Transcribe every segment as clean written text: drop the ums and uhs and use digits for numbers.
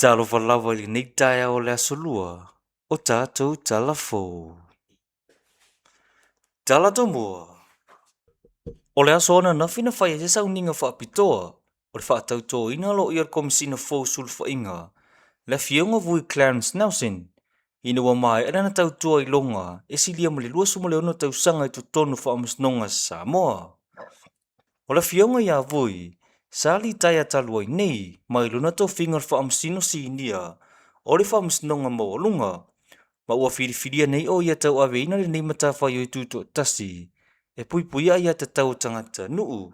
Talofa lava i lenei taeao o le Aso Lua o tatou tala fou. Tala Tomua. O le aso ananafi na fai ai se sauniga faapitoa o le faatautoina aloaia o le Komesina fou o Sulufaiga, le Afioga Vui Clarence Nelson, ina ua maea lana tautua iloga e silia ma le 26 tausaga i totonu o Faamasinoga a Samoa. O le Afioga ia Vui, sa litaea talu ai nei mai lona tofiga o le Faamasino Sinia o le Faamasinoga Maualuga, ma ua filifilia nei o ia e tauaveina lenei matafaioi tutoatasi e puipuia aiatatau a tagatanuu,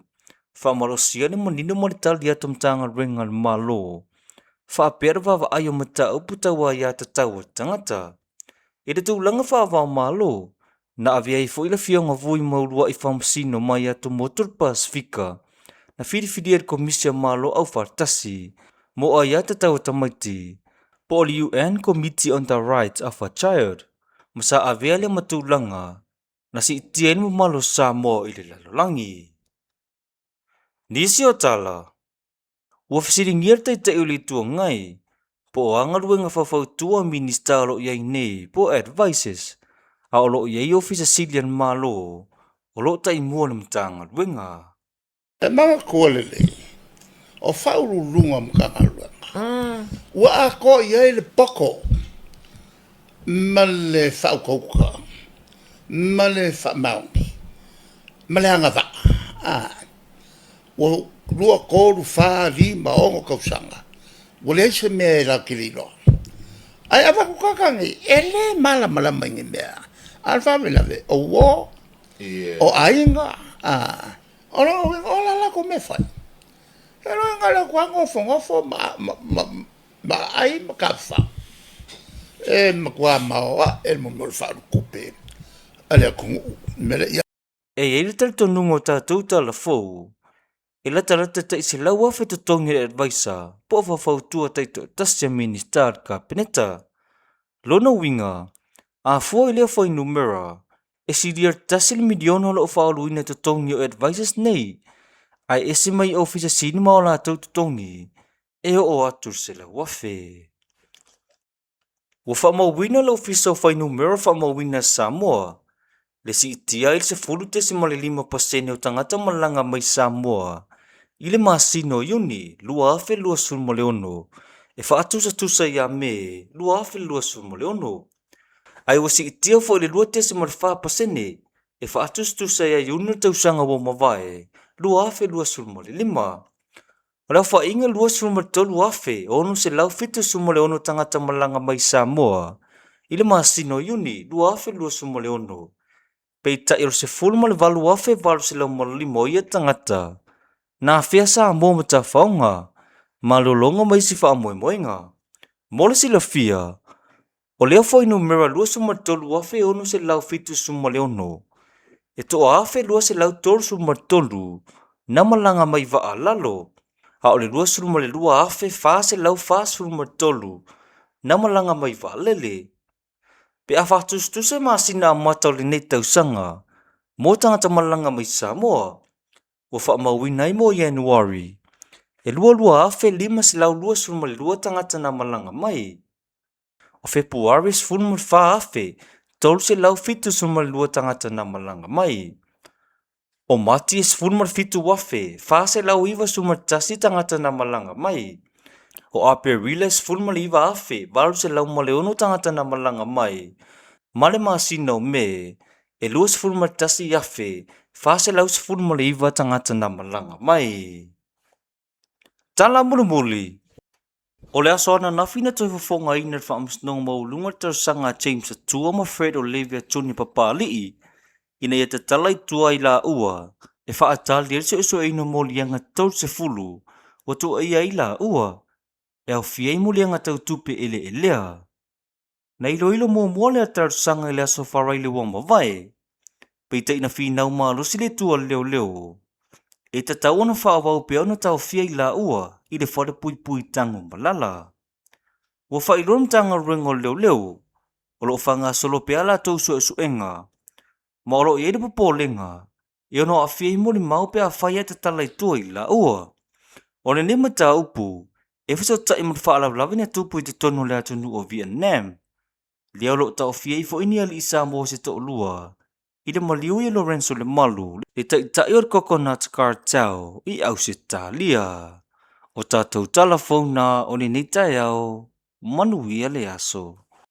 faamalosia le manino ma le tali atu a Matagaluega a le Malo, faapea le vaavaai o mataupu tau aiatatau a tagata. I le tulaga faava-o-Malo, na avea ai foi le Afioga Vui ma uluai faamasino mai atumotu o le Pasefika, na filifilia e le Komisi a Malo Aufaatasi mo Aiatatau a Tamaiti, po o le UN Committee on the Rights of a Child, ma sa avea lea ma tulaga na siitia ai le mamalu o Samoa i le lalolagi. Nisi o tala, ua fesiligia le Taitai o le Itu Agai po o a galuega faufautua a Minisita o lo o i ai nei po o advisers, a o lo o i ai Ofisa Sili a le Malo o lo o taimua i le Matagaluega. E manatua lelei, o Ofisa Sili o Pulega o Matagaluega ua atoa i ai le poto ma le faautauta ma le faamaoni ma le agavaa ua 2, 3, 4, 5, 6 tausaga ua leai se mea e latou te le iloa. Ae avatu tagata nei e le malamalama i ni mea, a o le faalavelave o uo, o aiga, a. O lona uiga o a la latou mea e fai? Seiloga na o le o atu lava nofonofo ma aai ma tafafao. E matua maoae le mea o le faulutupe a le atunuu i le mea lea. E i ai le talitonuga o tatou tala fou, e latalata tai 100,000 totogi o le advisor po o faufautua taitoatasi a Minisita o le Kapeneta. Lona uiga, a fua i lea fuainumera, e silia le tasi le miliona o lo o faauluina i totogi o advisors nei, ae ese mai Ofisa Sili ma o latou totogi e oo atu i le 100,000. Ua faamauina le Ofisa o Fuainumera Faamauina a Samoa le siitia ai le 10.5% o tagata malaga mai Samoa i le masina o Iuni 2026 e faatusatusa ia Me 2026, ae ua siitia foi i le 2.4% e faatusatusa ia Iuni o le tausaga ua mavae 2025. O le aofaiga e 23,676 tagata malaga mai Samoa i le masina o Iuni 2026, peitai o le 18,805 o ia tagata na afea Samoa ma tafaoga, malologa ma isi faamoemoega. Mo le silafia, o lea fuainumera 23,676, e toa 1,233 na malaga mai vaa a lalo, a o le 22,443 na malaga mai vaalele. Pe a faatusatusa i masina amata o lenei tausaga mo tagata malaga mai Samoa, ua faamauina ai mo Ianuari, e 22,522 tagata na malaga mai. O Fepuari e 14,372 tagata na malaga mai. O Mati e 17,491 tagata na malaga mai. O Aperila e 19,806 tagata na malaga mai. Ma le masina o Me e 21,419 tagata na malaga mai. Tala mulimuli. O le aso ananafi na toe fofogaina e le Faamasinoga Maualuga le talosaga a James Atua ma Fred Olivia Junior Papali'i ina ia tatala i tua i laua e faatali ai le suesueina o moliaga 30 ua tuuaia ai laua, e aofia ai moliaga tau tupe eleelea. Na iloilo muamua lea talosaga i le aso Faraile ua mavae, peitai na finau malosi le itu a leoleo e tatau ona faaauau pea ona taofia i laua i le falepuipui Tagomalala. Ua faailoa le Matagaluega o Leoleo o lo o faagasolo pea a latou suesuega ma o lo o i ai le popolega e ono aafia ai molimau pe afai ae tatala i tua i laua. O lenei mataupu E fesootai ma le faalavelave na tupu i totonu o le atunuu o Vietnam, lea o lo o taofia ai foi ni alii Samoa se toalua i le maliu ia Lorenzo Lemalu, le taitai o le Coconut Cartel i Ausetalia. O tatou tala fou na o lenei taeao, manuia le aso.